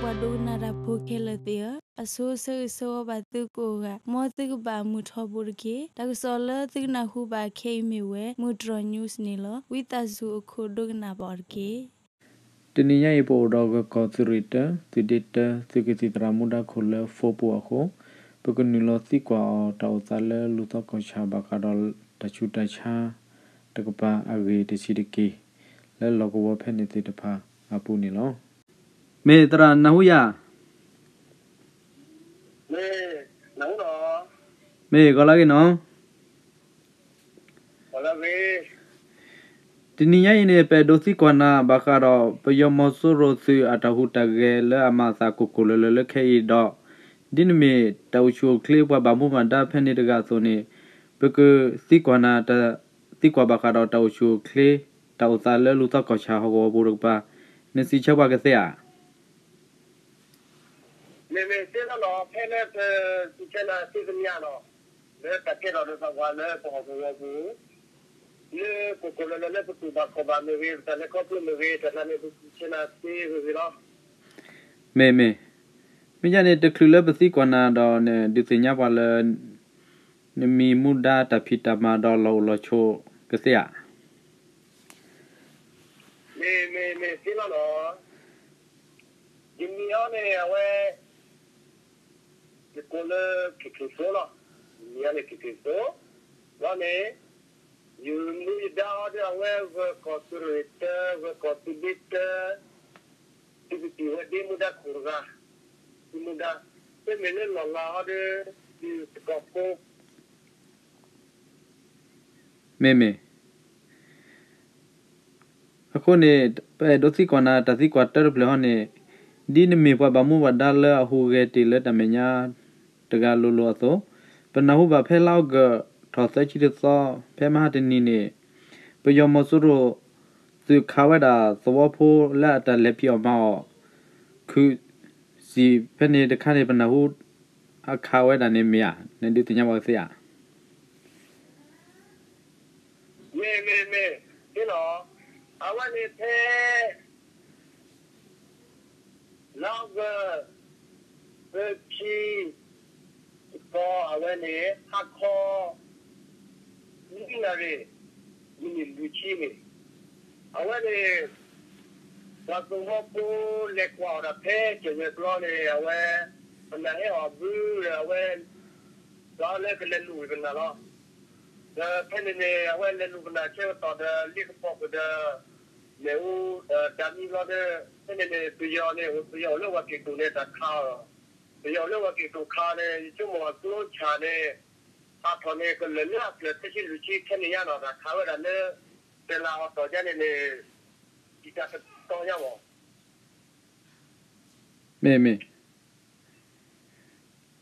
ပှၤဒိကနၣ်တၢ်ဖိခဲလၢာ်သ့ၣ်ဧၢ, အဆိဆၢဂ့ၤဆၢဝါဘၣ်သုကိးဂၤ, မ်သုကဘၣ်မုာ်ထီဘိတက့ၢ်. တၢ်ကစီၣ်လၢသုကနၢ်ဟူဘၣ်ခဲအံၤမ့ၢ်ဝဲ မုၢ်တြီၢ် news န့ၣ်လီၤ. ဝံသးစူၤအခိၣ်ဒိကနၣ်ဘၣ်အီၤတက့ၢ်. တနံၤညါအံၤ ပအိၣ်ဒီးဂၢၢ်ကီၢ်သုးရ့ၣ်တၢ, သုးဒ့တၢ, သုးကသံၣ်သရၣ်မူဒါခိၣ်လၢ phone ပူၤအဃိ, ပကနုာ်လီၤသံကွၢ်အီၤ တၢ်အိၣ်သးလၢလူၤသီကီၢ်ဆၣ် ဘၣ်ဃးဒီးတၢ်ဆူးတၢ်ဆါတကပၤအဂ့ၢ်တဆံးတက့ၢ်, လၢလီၢ်ကဝီၤဖဲန့ၣ်သ့ၣ်တဖၣ်အပူၤန့ၣ်လီၤ. မ့ၢ်သရၣ်နၢ်ဟူယၤ မ့ၢ်ဂီၤလၢအဂ့ၤနီၤ. တနံၤညါအံၤန့ၣ် ပအဲၣ်ဒိးသံကွၢ်နၤ ဘၣ်ဃးဒီးပယီၤမီၤစိရိၤသုးအတၢ်ဟူးတၢ်ဂဲၤလၢအမၤအသးကိၢ်ကိၢ်လၢၤလၢၤလၢခဲအံၤဒီး, ဒ်နမ့ၢ်တၢ်အိၣ်ဆူၣ်အိၣ်ချ့ပှၤဘၣ်မူဘၣ်ဒါဖဲန့ၣ်တဂၤအသိးန့ၣ်, ပကသံကွၢ်နၤ သံကွၢ်ဘၣ်ဃးဒီးတၢ်အိၣ်ဆူၣ်အိၣ်ချ့ တၢ်အိၣ်သးလၢလူၤသီကီၢ်ဆၣ်ဟီၣ်ကဝီၤပူၤတကပၤ, နစံးဆၢပှၤကသ့ဧါ. မ့မ့ၢ်သ့လီၤနီၤ ဖဲလၢပစံးဆၢနၤသ့သမျှနီၤ, လၢတၢ်ကဲထီၣ်ဒီးသးပှၢ်လၢပဟီၣ်ကဝီၤပူၤ, လၢကိၢ်ကိၢ်လၢၤလၢ်လၢပတူၢ်ဘၣ်ခီၣ်ဘၣ်မ့ၢ်ဂ့ၤ, ပတၢ်လဲၤခီဖျိမ့ၢ်ဂ့ၤ, တၢ်နၤန့ၣ်ပစံးဆၢနၤသ့ဂ့ၤဂ့ၤလီၤ. မ့မ့ၢ်, မ့ၢ်ယန့ၣ် တချုးလၢပသံကွၢ်နၤဒီးန့ၣ် ဒုးသ့ၣ်ညါပှၤလၢ နမံၤမူဒါတၢ်ဖံးတၢ်မၤဒီးလီၢ်အိၣ်လီၢ်ဆိးကသ့ဧါ. မ့မ့ၢ်မ့ၢ်သ့လီၤနီၤ, ယမံၤအီၤန့ၣ် အဝဲ ယကိးလၢ ခ့ၣ်ခ့ၣ်သိလီၤ. ယမံၤအီၤန့ၣ် ခ့ၣ်ခ့ၣ်သိ, ဒီးန့ၣ် ယမူယဒါအီၤဒီးအဝဲဂၢၢ်ကီၢ်သုးရ့ၣ်တၢ, ဂၢၢ်ကီၢ်သုးဒ့တၢ, သုကသံၣ်ဝဲဒ့မူဒါခိၣ်တဂၤ, သုမူဒါ, တမ့ၢ်လၢလီၢ်လၤအီၤဒီး သုသကိးဖိ မ့မ့ၢ် အဃိန့ၣ် ပအဲၣ်ဒိးသံကွၢ်နၤ တၢ်သံကွၢ်တၢတဖျၢၣ်ဟီန့ၣ်, ဒ်နမ့ၢ်ပှၤဘၣ်မူဘၣ်ဒါလၢအဟူးဂဲၤတ့ၢ်လၢတၢ်မဲာ်ညါတဂၤလိၤလိၤအသိး, ပနၢ်ဟူဘၣ်ဖဲလါအီကူးထီၣ်သၢဆံတသီ ဖဲမဟါတနံၤန့ၣ်, ပယီၤမီၤစိရိၤသုးခးဝဲဒၣ်သဝီဖိလၢအတၢ်လဲၤဖံးအီၣ်မၤအီၣ် ခုၣ်စံၣ်ဖဲန့ၣ်တခါန့ၣ် ပနၢ်ဟူအခးဝဲဒၣ်န့ၣ်မ့ၢ်ဧါ, နဒုးသ့ၣ်ညါပှၤကသ့ဧါ. မ့ၢ်မ့ၢ်မ့ၢ်, သ့လီၤ, အဝဲန့ၣ်ဖဲ လါအီကူး သၢဆံတသီ အဝဲန့ၣ် ဟါခီ နွံနၣ်ရံၣ် မံးနံးလွံၢ်ဆံန့ၣ်, အဝဲန့ၣ် ပှၤသဝီဖိလဲၤကွၢ်အီၣ်တၢ်ဖဲကၠဲးဝဲၤကျိၤန့ၣ် အဝဲ ပနၢ်ဟဲအီၣ်ဘုဒီးအဝဲ ဒီးလၢကလဲၤလူၤဝံၤပနၢ်လီၤ. ဒီးဖဲန့ၣ်န့ၣ် အဝဲလဲၤလူၤပနၢ်ဆၢကတီၢ်ဒီး လ့ကပီၤကွံာ်ဒီး မ့ၣ်အူ ဒီးဒၣ်မံၤဘျီဒီး ဖဲန့ၣ်န့ၣ် ပယီၤန့ၣ် ပယီၤအိၣ်လၢဝဲက့ၤတိၢ်န့ၣ် တၢ်ခးအီၤ, ပယီၤအိၣ်လၢဝဲက့ၤတိၢ်ခးန့ၣ် ယဆိကမိၣ်အကျိဆၣ်န့ၣ် ဟးထီၣ်န့ၣ် ကလၢာ်လၢအဖျၢၣ်သၢဆံလွံၢ်ဆံခဲန့ၣ်ညါနီၤ တၢ်ခးဝဲဒၣ်လၢ တလးအီၤတီၢ်ယါန့ၣ်န့ၣ် တၢ်ကတီညါမး မ့မ့ၢ်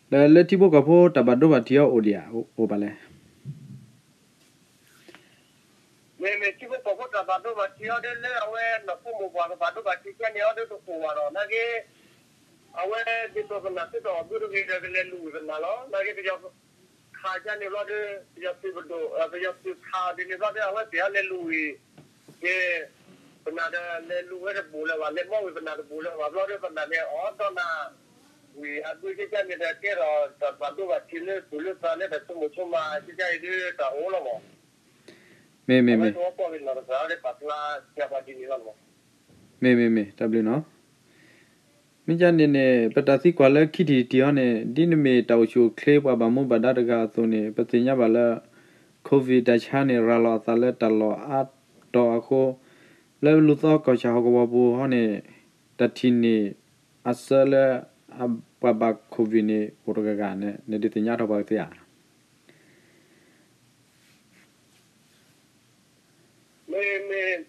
ဒီးလၢထံဖိကီၢ်ဖိတၢ်ဘၣ်ဒိဘၣ်ထံးအီၤအိၣ်ဒံးဧါ, အိၣ်ဘၣ်လဲၣ်. မ့မ့ၢ်ထံဖိကီၢ်ဖိတၢ်ဘၣ်ဒိဘၣ်ထံးအီၤဒီး လၢအဝဲနီၢ်ဖိမိၢ်ပှၢ်ကဘၣ်ဒိဘၣ်ထံးကဲန့ၣ်အီၤဒီးတအိၣ်ဘၣ်ဒီး နာ်က့ အဝဲဒ်သိးပနၢ်သုတအီၣ်ဘုတဂ့ၤဒီး ကလဲၤလူၤဝံၤပနၢ်လီၤ. နာ်က့ ပယီၤခးယါန့ၣ်ဘျီဒီး ပယီၤသုးပဒိၣ် ပယီၤသုးခးအီၤဒ်န့ၣ်ဘျီဒီး အဝဲသ့ၣ်အလဲၤလူၤဝံၤ ကဲ ပနၢ်ဒီးလဲၤလူၤဝဲတဘူးလၢၤဘၣ်, လဲၤမီဝံၤပနၢ်တဘူးလၢၤဘၣ်ဘျီဒီး ပနၢ်န့ၣ်အီၣ်ဒီးနၢ်ဝံၤ အဒိကဲကန့ၣ်ဒီး ကဲထီၣ်တၢ်ဘၣ်ဒိဘၣ်ထံးလၢသူၣ်လၢသးလၢတၢ်ဆိကမိၣ်ဆိကမး ကဲကန့ၣ်ဒီးတၢ်အိၣ်လီၤမး. မ့မ့ၢ်မ့မ့ၢ် အဝဲသဝီပှၢ်က့ၤနီၢ်ကစၢ်ဒီးပာ်ဖျါပှၤဒ်န့ၣ်လီၤမး. မ့မ့ၢ်မ့ၢ် တၢ်ဘျုးနီၤ. မ့ၢ်ကန့ၣ်န့ၣ် ပတၢ်သံကွၢ်လၢခံထံၣ်တထံၣ်ဟီန့ၣ် ဒ်နမ့ၢ်တၢ်အိၣ်ဆူၣ်အိၣ်ချ့ပှၤဘၣ်မူဘၣ်ဒါတဂၤအသိးန့ၣ် ပသ့ၣ်ညါဘၣ်လၢ COVID တၢ်ဆါန့ၣ် ရၤလီၤအသးလၢတၢ်လီၢ်အါတီၤအဃိ လၢလူၤသီကီၢ်ဆၣ်ဟီၣ်ကဝီၤပူၤဟီန့ၣ် တၢ်ထံၣ်န့ၢ်အဆၢလၢ ပှၤဘၣ် COVID န့ၣ် အိၣ်တဂၤဂၤန့ၣ် နဒုးသ့ၣ်ညါထီၣ်ပှၤကသ့ဧါ. မ့မ့ၢ်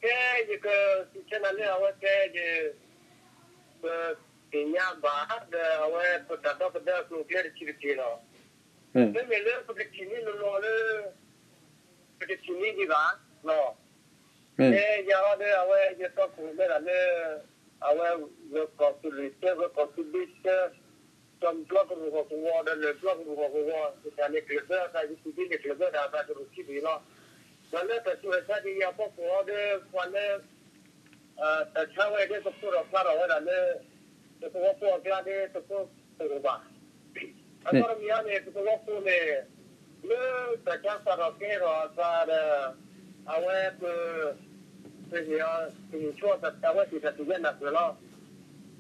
ဖဲယကစံးဆၢနၤလၢအဝဲဖဲယ ပသ့ၣ်ညါဘၣ်ဒီး အဝဲပတၢ်ဒီသဒၢအကျိၤအကျဲတထံၣ်တထံၣ်လီၤ. မ့မ့ၢ်လၢပကထံၣ်န့ၢ်လီၤလီၤလၢ ပတထံၣ်န့ၢ်ဒံးဘၣ်လီၤ. ဖဲယၤအီၤဒီး အဝဲယတီခိၣ်ရိၣ်မဲဒၣ်လၢ အဝဲဂၢၢ်ကီၢ်သူးရ့ၣ်တၢ ဂၢၢ်ကီၢ်သူးဘ့တၢ ကၠီၣ်ဘျီကရူၢ်ဟီၣ်ကဝီၤဒီး လၢၢ်ဘျီကရူၢ်ဟီၣ်ကဝီၤ တၢ်န့ၣ်ကျၢၢ်ဘၢအသး ယသူၣ်က့န့ၣ်ကျၢၢ်ဘၢဒၣ်အသးကရူၢ်ခံဘ့ၣ်လီၤ. ဒီးလၢတၢ်ဆူးတၢ်ဆါဒ်အံၤအဖီခိၣ်အီၤဒီး ပှၤလၢ တၢ်ဆါဝဲဒၣ်ပခိၣ်ဒီးဖျါထီၣ်ဝဲဒၣ်လၢ ပသဝီဖိအကျါဒ်ပခိၣ်တအိၣ်ဘၣ်. အခီပညီန့ၣ် ပသဝီဖိန့ၣ် လၢတၢ်ဆါစးထီၣ်ကဲထီၣ်အသးဒီး အဝဲပ ပဟ့ၣ်အီၤ ပဟ့ၣ်ဆိအဝဲသ့ၣ်တၢ်သ့ၣ်ညါနၢ်ပၢၢ်လီၤ.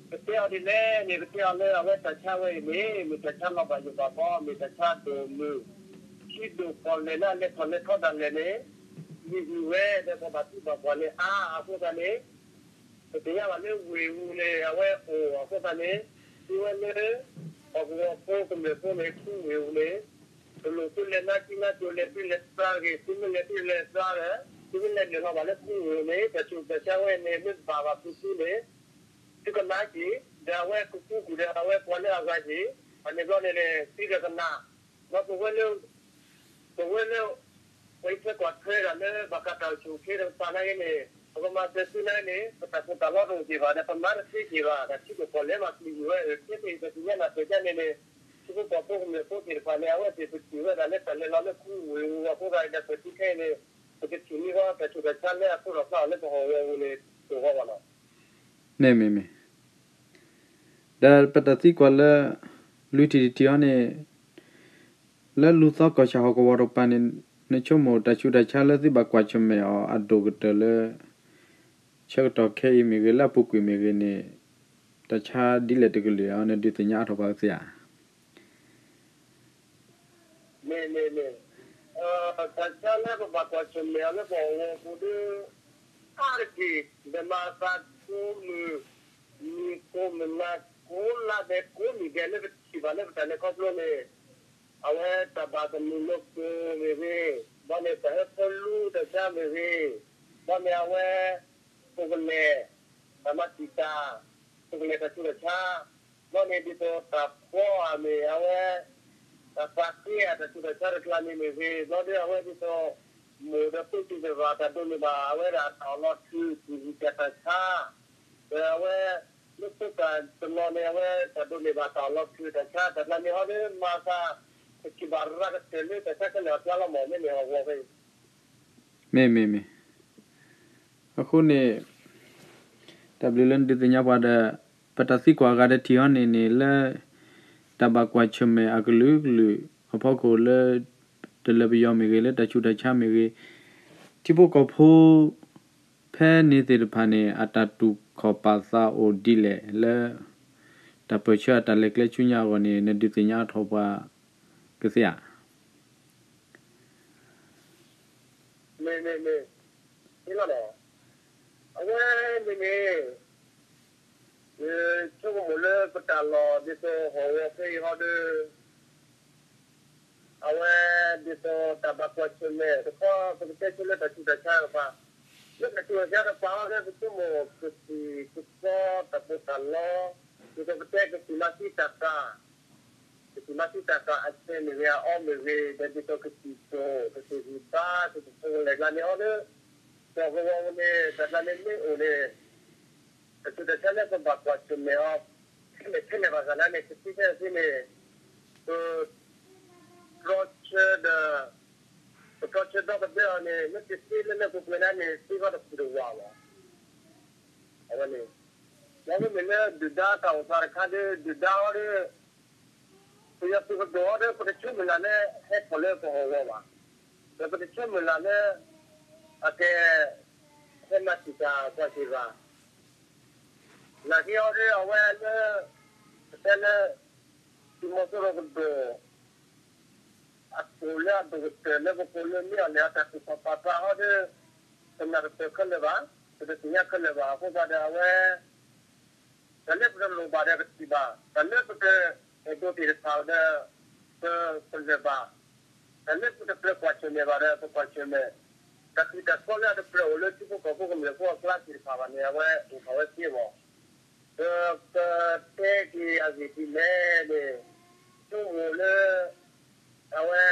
ပတဲအီၤဒ်လဲၣ်န့ၣ် ပတဲအီၤလၢအဝဲတၢ်ဆါဝဲအံၤန့ၣ် မ့ၢ်တၢ်ဆါလီၤဘၣ်ယိၣ်ဘၣ်ဘီ မ့ၢ်တၢ်ဆါဒိၣ်မုၢ် ခံဒိၣ်ကီၢ်လဲၣ်လၢအလဲၤထီၣ်လဲၤထီဒၣ်လဲာ်န့ၣ် မ့ၢ်ဂံၢ်ဝဲဒီးပှၤဘၣ်သံဘၣ်ပှၢ်န့ၣ်အါအဃိသတးန့ၣ် ပသ့ၣ်ညါဘၣ်လၢဝ့ၢ်အူန့ၣ် အဝဲအိၣ်အဃိသတးန့ၣ် သုဝဲလၢ ဟီၣ်ကဝီၤဖိကမျၢၢ်ဖိန့ၣ် ခူဝ့ၢ်အူန့ၣ် တလိၣ်သုလဲၤနါကံနါကၠိလဲၤဘံၣ်လဲၤဘၢ်ဂ့ၤ သုမ့ၢ်လဲၤဘံၣ်လဲၤဘၢ်ဒီး သုမ့ၢ်လဲၤနုာ်လီၤဘၣ်လၢခူဝ့ၢ်အူန့ၣ် တၢ်ဆူးတၢ်ဆါဝဲန့ၣ် မ့ၢ်ဘၣ်ဘၣ်ဖုးဖုးန့ၣ် သုကနၣ်က့ၤ ဒီးအဝဲကကူကံၢ်ဒီးအဝဲပှၤလၢအဂၤက့ၤ အန့ၣ်ဘျီန့ၣ် သုကကနၣ် ဒီးပဝဲလၢ ပဝဲလၢ ပှၤအံးထွဲကွၢ်ထွဲဒၣ်လၢဘၣ်ဃးတၢ်အိၣ်ဆူၣ်အိၣ်ချ့တကပၤနာ်က့န့ၣ် ပကမၤစၢၤသုနာ်က့န့ၣ် ပတၢ်ပီးတၢ်လီတအိၣ်က့ၤဘၣ်ဒီး ပမၤတသ့က့ၤဘၣ် တၢ်ထံကီၢ်လဲၤမးပျံၤက့ၤဝဲ ထဲပဟ့ၣ်ပသ့ၣ်ညါနၢ်ပၢၢ်ဒ်န့ၣ်န့ၣ် ထံဖိကီၢ်ဖိကမျၢၢ်ဖိသ့ၣ်တဖၣ်န့ၣ် အဝဲသ့ၣ်ပတုာ်ဝဲဒၣ်လၢတၢ်လဲၤလီၤလၢခူဝ့ၢ်အူအဃိသတးဒီး ပထံၣ်ခဲအံၤန့ၣ် ပကထံၣ်န့ၢ်ဃီတၢ်ဆူးတၢ်ဆါလၢအခိၣ်ဒီးဖျါအီၤလၢပဟီၣ်ကဝီၤအူန့ၣ် တအိၣ်ဃီဘၣ်လီၤ. မ့ၢ်မ့ၢ်မ့ၢ် ဒီးပတၢ်သံကွၢ်လၢ လွံၢ်ထံၣ်တထံၣ်အံၤန့ၣ် လၢလူၤသီကီၢ်ဆၣ်ဟီၣ်ကဝီၤတကပၤန့ၣ် နဆိကမိၣ်တၢ်ဆူးတၢ်ဆါလၢသုဘၣ်ကွၢ်ဆၢၣ်မဲာ်အီၤအဒိၣ်ကတၢၢ်လၢ ဆၢကတီၢ်ခဲအံၤမ့ၢ်ဂ့ၤ လၢအပူၤကွံာ်မ့ၢ်ဂ့ၤန့ၣ် တၢ်ဆါဒ်လဲၣ်တကလုာ်အံၤ နဒုးသ့ၣ်ညါအါထီၣ်ပှၤကသ့ဧါ. မ့ၢ်မ့ၢ်မ့ၢ်, တၢ်ဆါလၢပဘၣ်ကွၢ်ဆၢၣ်မဲာ်အီၤလၢပဟီၣ်ကဝီၤပူၤဒီး အါတက့ၢ် ဒီးမၤသးကိးမုၢ်နံၤကိးမုၢ်နၤ ကိးလါဒဲးကိးနံၣ်ဒဲးလၢပထံၣ်ဘၣ်လၢပတၢ်လဲၤခီဖျိန့ၣ် အဝဲတၢ်ဘၣ်ကမုာ်လိာ်ကိၣ်မ့ၢ်ဂ့ၤ, ဘၣ်န့ၣ်တၢ်ဟၢဖၢလူတၢ်ဆါမ့ၢ်ဂ့ၤ, ဘၣ်န့ၣ်အဝဲ ကိးကလဲာ် တၢ်မၤတံာ်တာ် ကိးကလဲာ်တၢ်ဆူးတၢ်ဆါ, ဘၣ်န့ၣ်ဒ်သိးတၢ်ဖှီအမ့ၢ်အဝဲ တၢ်သးက့အတၢ်ဆူးတၢ်ဆါတကျါန့ၣ်မ့ၢ်ဂ့ၤ, ဘၣ်ဒီးအဝဲဒ်သိး မိၢ်ဒီးပ့ၢ်သ့ၣ်တဖၣ်တၢ်ဒိးန့ၢ်ဘၣ် အဝဲဒၣ်တၢ်အီၣ်လီၤထုး တၢ်ဂံၢ်တၢ်ဆါ, ဒီးအဝဲ လၢဖိသၣ်တနီၤန့ၣ် အဝဲတၢ်ဒိးန့ၢ်ဘၣ်တၢ်အီၣ်လီၤထုးတၢ်ဆါ တၢ်ကျါန့ၣ်ဟီဒီး မၤသး ပထံၣ်ဘၣ်ရၤကတၢၢ်လၢတၢ်ဆါခဲလၢာ်အကျါလီၤမး မ့မ့ၢ်ဟီၣ်ကဝီၤဖဲအံၤ မ့ၢ်မ့ၢ်မ့ၢ်, အဃိန့ၣ် တၢ်ဘျုးလၢနဒုးသ့ၣ်ညါပှၤဒီး ပတၢ်သံကွၢ်အဂၤတထံၣ်အံၤန့ၣ်န့ၣ်လၢ တၢ်ဘၣ်ကွၢ်ဆၢၣ်မဲာ်အကလုာ်ကလုာ်အဖီခိၣ်လၢ တလၢပယီၤမ့ၢ်ဂ့ၤ လၢတၢ်ဆူးတၢ်ဆါမ့ၢ်ဂ့ၤ, ထံဖိကီၢ်ဖိ ဖဲန့ၣ်သ့ၣ်တဖၣ်န့ၣ် အတၢ်တူၢ်ခီၣ်ပာ်သးအိၣ်ဒ်လဲၣ်လၢ တၢ်ပၢၢ်ဆၢအတၢ်လဲၤကျဲဆူညါအဂီၢ်န့ၣ် နဒုးသ့ၣ်ညါအါထီၣ်ပှၤကသ့ဧါ. မ့ၢ်မ့ၢ်မ့ၢ်, အဝဲန့ၣ်န့ၣ် ယဆိကမိၣ်လၢပတၢ်လီၢ်ဒ်သိးဟီၣ်ကဝီၤဖဲအံၤဟီဒီး အဝဲဒ်သိးတၢ်ဘၣ်ကွၢ်ဆၢၣ်မဲာ်တခီ ပကတဲဆိလၢတၢ်ဆူးတၢ်ဆါတကပၤ, လၢတၢ်ဆူးတၢ်ဆါတကပၤဟီဒီး ပဆိကမိၣ်ကသံၣ်ကသီတၢ်ပီးတၢ်လီ, ဒ်သိးပတဲကသံၣ်မၤသံတၢ်သး ကသံၣ်မၤသံတၢ်သးအဆဲမ့ၢ်ဂ့ၤ အအီမ့ၢ်ဂ့ၤ ဒီးဒ်သိးကသံၣ်တိၢ် ကသံၣ်ဂံၢ်ဘါ ကသံၣ်ဖိကလဲၤကျါန့ၣ်ဟီဒီး ပှၤကဝီၤပူၤန့ၣ် တၢ်ကျါန့ၣ်မ့ၢ်အိၣ်န့ၣ် တၢ်ဆူးတၢ်ဆါလၢပဘၣ်ကွၢ်ဆၢၣ်မဲာ်အီၤ ထဲလဲၣ်ထဲလဲၣ်ဘၣ်ဆၣ်န့ၣ် ကသံၣ်ထဲလဲၣ်သ့န့ၣ် ပ တြီဆၢဒီး ပတြီဆၢဒီသဒၢအီၤန့ၣ် လၢတသ့လၢလၢပှဲၤပှဲၤန့ၣ် သ့ဘၣ်တပူၤတဝးလီၤ. အဝဲန့ၣ် မ့မ့ၢ်လၢဒုၣ်ဒါတၢ်အိၣ်သးတခါဒီး ဒုၣ်ဒါဟီဒီး ပယီၤသုးပဒိၣ်ဟီဒီး ပတဆၢမုၢ်လၢ်လၢဟဲထီၣ်လၢပဟီၣ်ကဝီၤဘၣ်. ဒီးပတဆၢမုၢ်လၢ်လၢ အက ဟဲမၤတံာ်တာ်ကွၢ်က့ၤဘၣ်. နာ်က့ဟီဒီး အဝဲလၢ ပတဲလၢ သုးမီၤစိရိၤပဒိၣ် အအိၣ်လၢအဒိၣ်ကတၢၢ်လၢပကိးလၢမ့ၢ်အီၤန့ၣ် အတၢ်ကူၣ်ခီၣ်ပာ်သးဟီဒီး ပနၢ်တပၢၢ်ခဲလၢာ်ဘၣ်, ပတသ့ၣ်ညါခဲလၢာ်ဘၣ်. အဃိသတးဒီးအဝဲ တၢ်လၢပတလိၣ်ဘၣ်ဒီးပထံၣ်ဘၣ်, တၢ်လၢပတအဲၣ်ဒိးသ့ၣ်တဖၣ်ဒီး ပ ပလၢၢ်ဘၣ်, တၢ်လၢပတကြၢးကွၢ်ဆၢၣ်မဲာ်ဘၣ်ဒီး ပကွၢ်ဆၢၣ်မဲာ်, တၢ်ဃံးတၢ်စီးလၢအတကြၢးအိၣ်လၢထံဖိကီၢ်ဖိကမျၢၢ်ဖိအကျါသ့ၣ်တဖၣ်ဘၣ်န့ၣ် အဝဲအိၣ်ထီၣ်ဝဲသ့မး. ဒီးပတဲက့ၤအဂ့ၢ်ဒ်လဲၣ်န့ၣ် ဆိကမိၣ်လၢ အဝဲ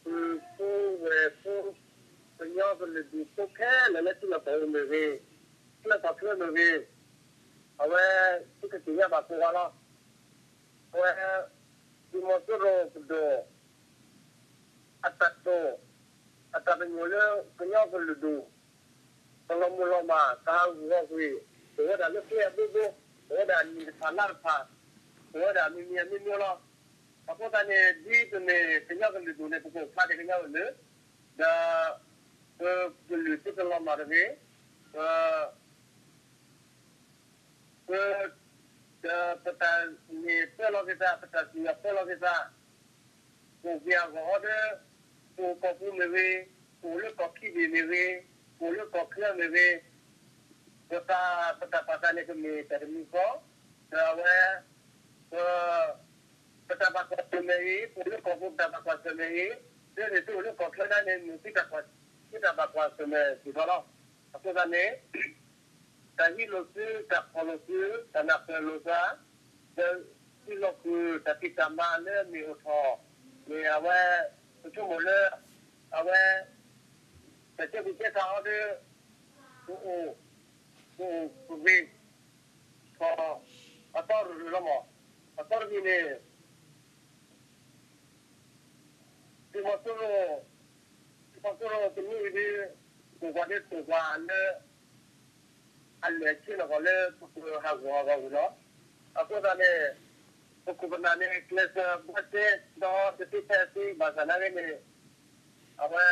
သုးဖိဝဲၢ်ဖိ ကညီကလုာ်ဒူၣ်ဖိခဲလၢာ်လၢထံလီၢ်ကီၢ်ပူၤမ့ၢ်ဂ့ၤ, ထံလီၢ်ကီၢ်ချၢမ့ၢ်ဂ့ၤ, အဝဲ သုကသ့ၣ်ညါဘၣ်ကိးဂၤလီၤ. အဝဲ သုးမီၤစိရိၤပဒိၣ် အတၢ်တိာ် အတၢ်ပညိၣ်လၢကညီကလုာ်ဒူၣ် ကလီၤမုၢ်လီၤ မၤတၢ်ဟးဂူာ်ဟးဂီၤ, အိၣ်ဝဲဒၣ်လၢကျဲအဘိဘိ, အိၣ်ဝဲဒၣ်နံၤတဖၣ်လါတဖၣ်, အိၣ်ဝဲဒၣ်မံၤမံၤအမံၤမံၤလီၤ. အဃိသတးန့ၣ် ဒ်ပမ့ၢ်ကညီကလုာ်ဒူၣ်န့ၣ် ပကအိၣ်ဖျါက့ၤကညီကလုာ်, ဒီး ပကလုာ်သုတလီၤမၢ်တဂ့ၤ, ပ ပ ပတၢ်န့ၢ်ပၢလီၤက့ၤသး, ပတၢ်စံၣ်ညီၣ်ပၢလီၤက့ၤသး, ပအိၣ်က့ၤအဂီၢ်အီၤဒီး, ပအိၣ်ကီၢ်ပူၤမ့ၢ်ဂ့ၤ, ပအိၣ်လၢကီၢ်ခံဘ့ၣ်မ့ၢ်ဂ့ၤ, ပအိၣ်လၢကီၢ်ချၢမ့ၢ်ဂ့ၤ, ပတၢ် ပတၢ်ပာ်သးန့ၣ် ကမ့ၢ်တၢ်တမံၤဃီ, ဒီးအဝဲ ပ ပတၢ်ဘၣ်ကွၢ်ဆၢၣ်မဲာ်အံၤ, ပအိၣ်လၢကီၢ်ပူၤတၢ်ဘၣ်ကွၢ်ဆၢၣ်မဲာ်အံၤ, သုန့ၣ်သုအိၣ်လၢကီၢ်ချၢဒၣ်န့ၣ် မ့ၢ်သုတၢ်ကွၢ်, သုတၢ်ဘၣ်ကွၢ်ဆၢၣ်မဲာ်စ့ၢ်ကီးလီၤ. အဃိသတးန့ၣ် တၢ်ဟံးလိာ်သု, တၢ်ဖီၣ်လိာ်သု, တၢ်နၢ်ပၢၢ်လိာ်သး, ဒီးသုလီၤဃုာ်တၢ်ဖံးတၢ်မၤလၢအမ့ၢ်အိၣ်ထီၣ်, မ့ၢ်အဝဲ ပဆိကမိၣ်လၢ အဝဲ တၢ်ကဲဘျုးကဲဖှိၣ်အီၤဒီး ပအိၣ်, ပအိၣ်ပဂ့ၤထီၣ် အသီတရူးလီၤမး. အသီတရူးန့ၣ် သုးမီၤစိရိၤ, သုးမီၤစိရိၤတမံၤအံၤဒီး အိၣ်ပှၤဒီးတိာ်ပှၤလၢ အလဲၤဆ့ၣ်နီၤကီးလၢပကဟးဂူာ်ဟးဂီၤဝံၤလီၤ. အဃိသတးန့ၣ် ပခိၣ်ပနၢ်န့ၣ် ကျဲးစၢးဘှီစဲဒီးတသ့ဖဲအသ့ဘၣ်ဆၣ်နာ်က့န့ၣ် အဝဲ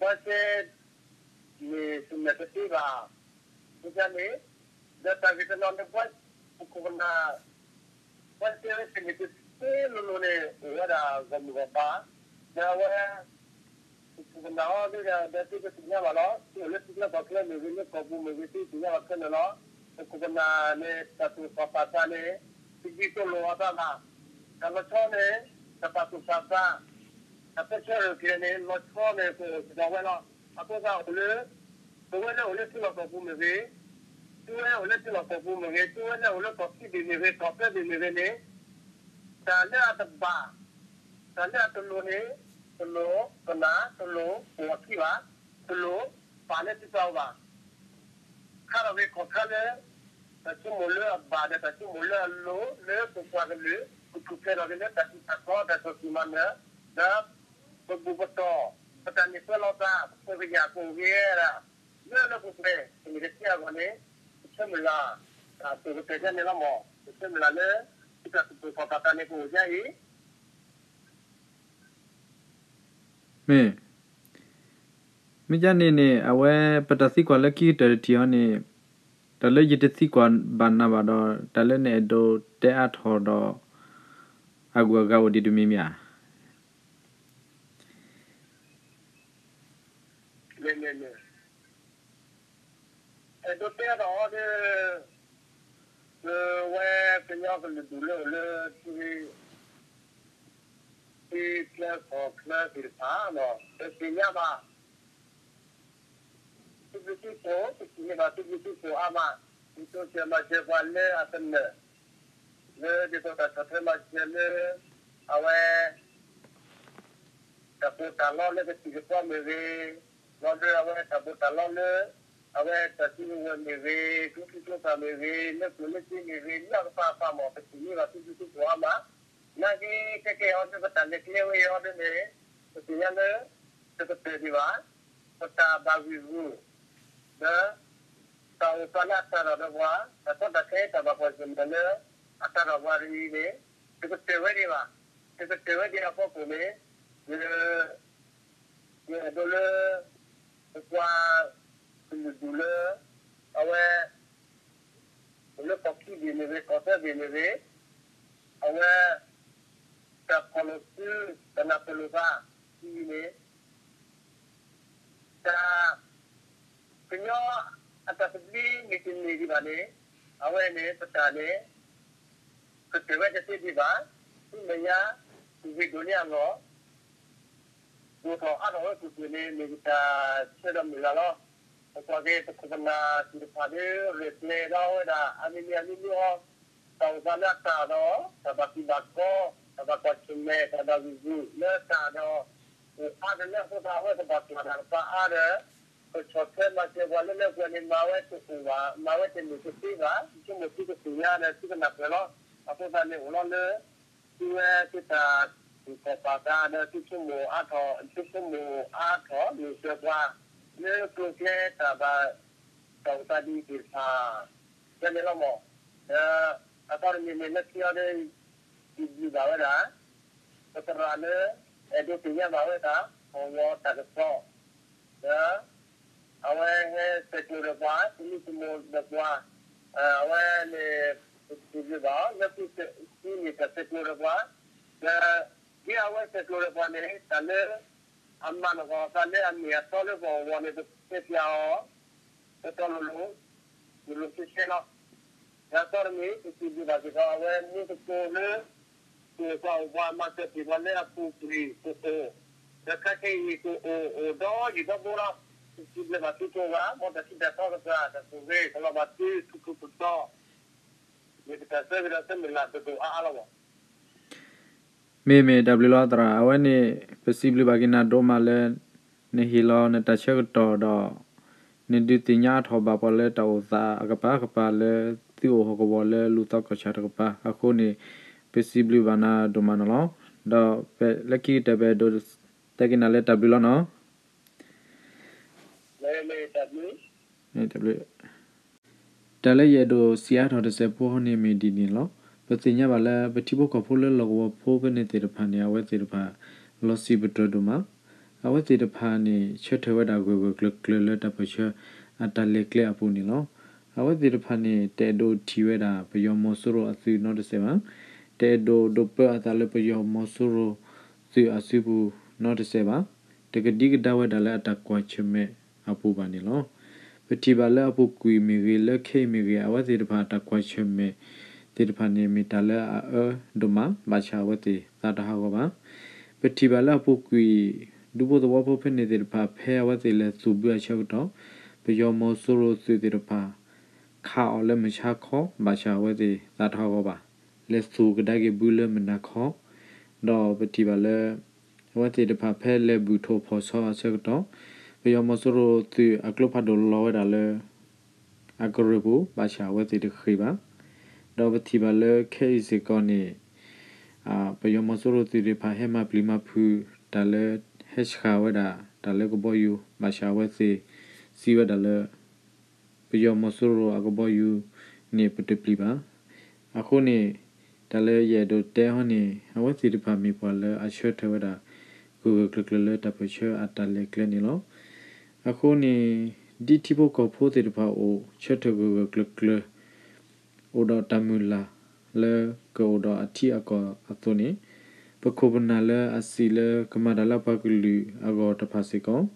ဘှီစဲ မ့ၢ်တမဲာ်တသ့ဘၣ်. အဃိသတးန့ၣ် ဒီးတၢ်ဂ့ၢ်တနီၤန့ၣ် ပခိၣ်ပနၢ် ဘှီစဲဝဲသ့ၣ်န့ၣ် တသ့လိၤလိၤန့ၣ် အိၣ်ဝဲဒၣ်ဂီၢ်မုၢ်ဂီၢ်ပၤ, ဒီးအဝဲ ပခိၣ်ပနၢ်အီၤဒ်ဒီး သုတသ့ၣ်ညါဘၣ်လီၤ. သုအိၣ်လၢထံချၢကီၢ်ချၢမ့ၢ်ဂ့ၤ လၢကီၢ်ပူၤမ့ၢ်ဂ့ၤ သုသ့ၣ်ညါဘၣ်ခဲလၢာ်လီၤ. ပခိၣ်ပနၢ်န့ၣ် တၢ်သူၣ်ကီၢ်ပာ်သးန့ၣ် တဒ်သိးလိာ်အသးဘၣ်. တၢ်လီၤဆီန့ၣ် တၢ်ပာ်သူၣ်ပာ်သး, တၢ်ပၢဆှၢအကျဲန့ၣ် လီၤဆီန့ၣ် ပအိၣ်ကဒီးဝဲလီၤ. အဃိသတးအိၣ်လၢ ပဝဲလၢအိၣ်လၢထံလီၢ်ကီၢ်ပူၤမ့ၢ်ဂ့ၤ, သုဝဲအိၣ်လၢထံလီၢ်ကီၢ်ပူၤမ့ၢ်ဂ့ၤ, သုဝဲလၢအိၣ်လၢကီၢ်ခံဘ့ၣ်မ့ၢ်ဂ့ၤ, ကီၢ်သၢဘ့ၣ်မ့ၢ်ဂ့ၤန့ၣ် တၢ်လၢအတဘၣ်, တၢ်လၢအတလိၤန့ၣ် တလိၤပနၢ်, တလိၤပဂီၢ်ခံဘၣ်, တလိၤပာ်လၢသုသးအိၣ်ဘၣ်. ခါထီၣ်က့ၤခီၣ်ခါလၢ တၢ်ဆိကမိၣ်လၢအဘၣ်ဒီးတၢ်ဆိကမိၣ်လၢအလိၤ လၢပပှၤကလုာ် ပထူၣ်ဖျဲးထီၣ်က့ၤလၢတၢ်ထံၣ်တၢ်တီ တၢ်စီဆှံမၤနၢၤ, ဒီး ပဘူၣ်ပတီၢ် ပတၢ်န့ၢ်ပၢလီၤသး ပဃ့ကညးကအိၣ်က့ၤဒၣ် လၢလၢပှဲၤပှဲၤ ပန့ၢ်ကစၢ်အဂီၢ်န့ၣ် ပဆၢမုၢ်လၢ် တၢ်တိာ်ပတဲာ်ဒ်န့ၣ်လီၤမး. ပဆၢမုၢ်လၢ်လၢ သုတၢ်သူၣ်ကီၢ်ပာ်သးန့ၣ် ပအိၣ်ဒ်အံၤ မ့ၢ်, မ့ၢ်ဒ်န့ၣ်န့ၣ် အဝဲပတၢ်သံကွၢ်လၢခံကတၢၢ်တထံၣ်အီၤန့ၣ်, တၢ်လၢယတသံကွၢ်ဘၣ်နၤဘၣ်ဒီး တၢ်လၢနအဲၣ်ဒိးတဲအါထီၣ်ဒီး အဂုၤအဂၤအိၣ်ဒံးတမံၤမ့ၢ်ဧါ. အဲၣ်ဒိးတဲဒီးအီၤဒီး ပဝဲကညီကလုာ်ဒူၣ်လၢအိၣ်လၢ ထံချၢကီၢ်ချၢသ့ၣ်တဖၣ် ပသ့ၣ်ညါဘၣ် သုးဘျုးသုးဖှိၣ် ပထံၣ်န့ၢ်ဘၣ်သုးဘျုးသုးဖှိၣ်အါမး, သုးတိစၢၤမၤစၢၤပှၤလၢအသနၢၣ် လၢဒ်သိးတၢ်ဆီၣ်ထွဲမၤစၢၤလၢ အဝဲ တၢ်ပီးတၢ်လီလၢကသံၣ်ကသီမ့ၢ်ဂ့ၤ, လီၤဒီးအဝဲတၢ်ပီးတၢ်လီလၢ အဝဲတၢ်စုကဝဲၤမ့ၢ်ဂ့ၤ, ကျိချံကျိသၣ်မ့ၢ်ဂ့ၤ, လၢကျိၣ်လၢစ့မ့ၢ်ဂ့ၤ, လၢအကပၤအပၤမး ပထံၣ်န့ၢ်ဘၣ်သုးဘျုးသုးဖှိၣ်အါမး, နာ်က့ ခဲကဲအီၤဒီးပတၢ်လဲၤကျဲဝဲအံၤအီၤဒ်န့ၣ် ပသ့ၣ်ညါလၢ တကတၢၢ်ဒံးဘၣ်, ပတၢ်ဘၣ်ဂံၢ်ဂူာ် ဒီး တၢ်အိၣ်သးလၢအတၢ်ဒီးပှၤ, တၢ်ကီတၢ်ခဲ တၢ်ဘၣ်ကွၢ်ဆၢၣ်မဲာ်လၢ အတၢ်ဒီးပှၤတအံၤန့ၣ် တကတၢၢ်ဝဲဒံးဘၣ်, တကတၢၢ်ဝဲဒံးအဖီခိၣ်န့ၣ် ယ ယအဲၣ်ဒိးလၢ ပပှၤကလုာ်ဒူၣ်လၢ အဝဲ အိၣ်လၢကီၢ်ခံဘ့ၣ်မ့ၢ်ဂ့ၤ ကီၢ်သၢဘ့ၣ်မ့ၢ်ဂ့ၤ, အဝဲ တၢ်ဖီၣ်လိာ်စု တၢ်နၢ်ပၢၢ်လိာ်သး ဒ်အံၤန့ၣ် တၢ် ကညီအတၢ်သဘျ့မ့ၢ်တန့ၢ်ဒံးဘၣ်န့ၣ် အဝဲန့ၣ် ပတၢ်န့ၣ် ကတၢၢ်ဝဲတသ့ဒံးဘၣ်, ဆူမဲာ်ညါ ပဂ့ၢ်ဒိၣ်န့ၢ်အလီၢ် ဒိၣ်ထီၣ်အါထီၣ်ဝဲကွ့ၢ်ကွ့ၢ်န့ၣ် မ့ၢ်ယတၢ်ဆၢဒီးမုၢ်လၢ်လီၤ. ပကွၢ်က့ၤပခိၣ်ပနၢ်သ့ၣ်တဖၣ်ဒီး ရဲၣ်ကျဲၤဒီးဝဲဒၣ် အမံၤမံၤအမံၤမံၤအီၤ, တၢ်အိၣ်သးလၢအတၢ်ဒီး တၢ်ဘၣ်ကံၢ်ဘၣ်ကီ, တၢ်ဘၣ်ကွၢ်ဆၢၣ်မဲာ်, တၢ်ဘၣ်ဂံၢ်ဂူာ်လၢတၢ်ဒီး အိၣ်အါတလၢအဃိသတး အဝဲကဘၣ်ကွၢ်တၢ်တဖၣ်အါဒီး ကဆီၣ်ထွဲမၤစၢၤပှၤလၢလၢပှဲၤပှဲၤန့ၣ် မၤဝဲတအိၣ်ဘၣ်, မၤဝဲတန့ၢ်တသ့ဘၣ်. ယဆိကမိၣ်သုကသ့ၣ်ညါဒီးသုကနၢ်ပၢၢ်လီၤ. အဃိသတးန့ၣ်အိၣ်လီၤလၢ သုဝဲသုတၢ်သူၣ်ကီၢ်ပာ်သးဒီးသုဆိကမိၣ်အါထီၣ်, သုဆိကမိၣ်အါထီၣ် မ့ၢ်စၢၤပှၤ လၢကျိၤကျဲတၢ်ဘၣ် တၢ်အိၣ်သးဒ်အံၤသ့ၣ်တဖၣ် ဖဲန့ၣ်လီၤမၢ်. ဒီးအသီတမံၤန့ၣ် လၢခံအီၤဒီး စံးဘျုးဘၣ်ဝဲဒၣ် ပသရၣ်လၢ အဲၣ်ဒိးသ့ၣ်ညါဘၣ်ဝဲဒၣ် ကဝီၤတၢ်ကစီၣ် ဒီး အဝဲဟဲဆဲးကျိးဒီးပှၤ သမံသမိးဒီးပှၤ အဝဲန့ၣ် ပစံးဘျုးဘၣ်အီၤ လၢခံန့ၣ် တၢ်ဆဲးကျိးဒီးပှၤ ဒီး ဒ်အဝဲဆဲးကျိးဒီးပှၤန့ၣ် တၢ်လၢ အမၤနၢၤအသးလၢအမ့ၢ်အတီလၢပဂီၢ်န့ၣ် ပတဲပၠးအီၤ တီတီလိၤလိၤ လိၤလိၤဆှဲဆှဲလီၤ. ဒီးအသီတမံၤ ပစံးဘျုးဘၣ်စ့ၢ်ကီး အဝဲမူသကိးလၢ ပှၤအိၣ်ပှၤမၤစၢၤတ့ၢ်ပှၤလၢအပူၤကွံာ်ကအိၣ်, ဒီးခဲကနံၣ်အံၤကအိၣ်အိၣ်ဒီးယံာ်ဒီးဘိလီၤ. ပစံးဘျုးဘၣ်သုကိးဂၤ မ်တၢ်ထံၣ်တၢ်တီကစၢ် တၢ်ဆိၣ်ဂ့ၤ ကလီၤဘၣ်သုထူထူတီတီ မ့ၢ်ပတၢ်ဆၢဂ့ၤဒီးဆၢမုၢ်လၢ်ဒိၣ်ဒိၣ်အါအါလီၤမၢ်. မ့မ့ၢ်တၢ်ဘျုးလီၤသရၣ်, အဝဲန့ၣ် ပစံးဘျုးဘၣ်က့ၤနၤဒိၣ်မးလၢ နဟ့ၣ်လီၤနတၢ်ဆၢကတီၢ်ဒီး နဒုးသ့ၣ်ညါအါထီၣ်ဘၣ်ပှၤလၢတၢ်အိၣ်သးအကပၤကပၤလၢသုအိၣ်ဟီၣ်ကဝီၤလၢလူၤသီကီၢ်ဆၣ်တကပၤအဃိန့ၣ် ပစံးဘျုးဘၣ်နၤဒိၣ်မးန့ၣ်လီၤ. ဒီးလၢခံကတၢၢ်ပအဲၣ်ဒိးတဲက့ၤနၤလၢတၢ်ဘျုးလီၤနီၤ. တၢ်လၢယအဲၣ်ဒိးစံးအါထီၣ်တစဲးဖိဟီန့ၣ်မ့ၢ်ဒ်န့ၣ်လီၤ. ပသ့ၣ်ညါဘၣ်လၢပထံဖိကီၢ်ဖိလၢလီၢ်ကဝီၤဖိဖဲန့ၣ်သ့ၣ်တဖၣ်န့ၣ် အဝဲသ့ၣ်တဖၣ် လီၤစံးပတြၢၤဒိၣ်မး. အဝဲသ့ၣ်တဖၣ်န့ၣ် ဆၢထၢၣ်ဝဲဒၣ်ဂၢၢ်ဂၢၢ်ကျၢၤကျၢၤလၢတၢ်ပၢၢ်ဆၢအတၢ်လဲၤကျဲအပူၤန့ၣ်လီၤ. အဝဲသ့ၣ်တဖၣ်န့ၣ် တအဲၣ်ဒိးထံၣ်ဝဲဒၣ်ပယီၤမီၤစိရိၤအသုးနီတစဲးဘၣ်. တအဲၣ်ဒိးဒိးပၢအသးလၢပယီၤမီၤစိရိၤသုးအစုပူၤနီတစဲးဘၣ်. တကဒံကဒါဝဲဒၣ်လၢအတၢ်ကွၢ်ဆၢၣ်မဲာ်အပူၤဘၣ်န့ၣ်လီၤ. ပထံၣ်ဘၣ်လၢအပူၤကွံာ်မ့ၢ်ဂ့ၤ လၢခဲအံၤမ့ၢ်ဂ့ၤ အဝဲသ့ၣ်တဖၣ်အတၢ်ကွၢ်ဆၢၣ်မဲာ်သ့ၣ်တဖၣ်န့ၣ် မ့ၢ်တၢ်လၢအအၢဒိၣ်မး ဘၣ်ဆၣ်အဝဲသ့ၣ်သးတဟးဂီၤဘၣ်. ပထံၣ်ဘၣ်လၢအပူၤကွံာ် ဒူဖိသဝီဖိဖဲန့ၣ်သ့ၣ်တဖၣ် ဖဲအဝဲသ့ၣ်လဲၤသူၣ်ဘုအဆၢကတီၢ် ပယီၤမီၤစိရိၤသုးသ့ၣ်တဖၣ် ခးအီၤလၢမုၢ်ဆါခီ ဘၣ်ဆၣ်အဝဲသ့ၣ်သးတဟးဂီၤဘၣ်. လဲၤသူၣ်ကဒါက့ၤဘုလၢမုၢ်နၤခီ ဒီးပထံၣ်ဘၣ်လၢ အဝဲသ့ၣ်တဖၣ်ဖဲလဲၤဘုၣ်ထိၣ်ဖီၣ်ဆီအဆၢကတီၢ် ပယီၤမီၤစိရိၤသုးအကျိဖးဒိၣ်လီၤဝဲဒၣ်လၢ အကရၢၢ်ပူၤ ဘၣ်ဆၣ်အဝဲသ့ၣ်တဃ့ၢ်ဘၣ်. ဒီးပထံၣ်ဘၣ်လၢခဲအံၤစ့ၢ်ကီးန့ၣ် ပယီၤမီၤစိရိၤသုးသ့ၣ်တဖၣ်ဟဲမၤပျံၤမၤဖုးတၢ်လၢ ဟဲဆှၣ်ဝဲဒၣ်တၢ်လၢကဘီယူၤ ဘၣ်ဆၣ်အဝဲသ့ၣ်စံးဝဲဒၣ်လၢ ပယီၤမီၤစိရိၤအကဘီယူၤန့ၣ် ပတပျံၤဘၣ်. အဃိန့ၣ် တၢ်လၢယအဲၣ်ဒိးတဲဟီန့ၣ် အဝဲသ့ၣ်တဖၣ်မ့ၢ်ပှၤလၢအဆၢထၢၣ်ဝဲဒၣ် ဂၢၢ်ဂၢၢ်ကျၢၤကျၢၤလၢတၢ်ပၢၢ်ဆၢအတၢ်လဲၤကျဲန့ၣ်လီၤ. အဃိန့ၣ် ဒ်ထံဖိကီၢ်ဖိသ့ၣ်တဖၣ်အိၣ် ဆၢထၢၣ်ဂၢၢ်ဂၢၢ်ကျၢၤကျၢၤ အိၣ်ဒီးတၢ်မုၢ်လၢ်လၢကအိၣ်ဒီးအထံအကီၢ်အသိးန့ၣ် ပခိၣ်ပနၢ်လၢအစံးလၢကမၤတၢ်လၢပှၤကလုာ်အဂီၢ်တဖၣ်စ့ၢ်ကီး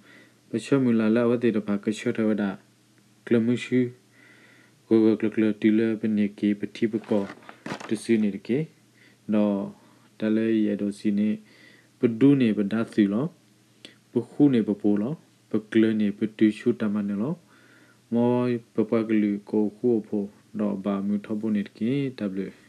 ပဆၢမုၢ်လၢ်လၢအဝဲသ့ၣ်တဖၣ်ကဆၢထၢၣ်ဝဲဒၣ် ကျၢၤမုဆူ ဂၢၢ်ဂၢၢ်ကျၢၤကျၢၤတုၤလၢပန့ၢ်က့ၤပထံပကီၢ်တစုန့ၣ်တက့ၢ်. ဒီးတၢ်လၢယအဲၣ်ဒိးစံးန့ၣ် ပဒူန့ၢ်ပဒါသုးလီၤ. ပဃူန့ၢ်ပဖိးလီၤ. ပကျၢၤန့ၢ်ပတုၤဆူတၢ်မၤနၢၤလီၤ. မ်ပပှၤကလုာ်ကအိၣ်ဃူအိၣ်ဖိး ဒီးဘၣ်မုာ်ထီဘိန့ၣ်တက့ၢ်. တၢ်ဘျုး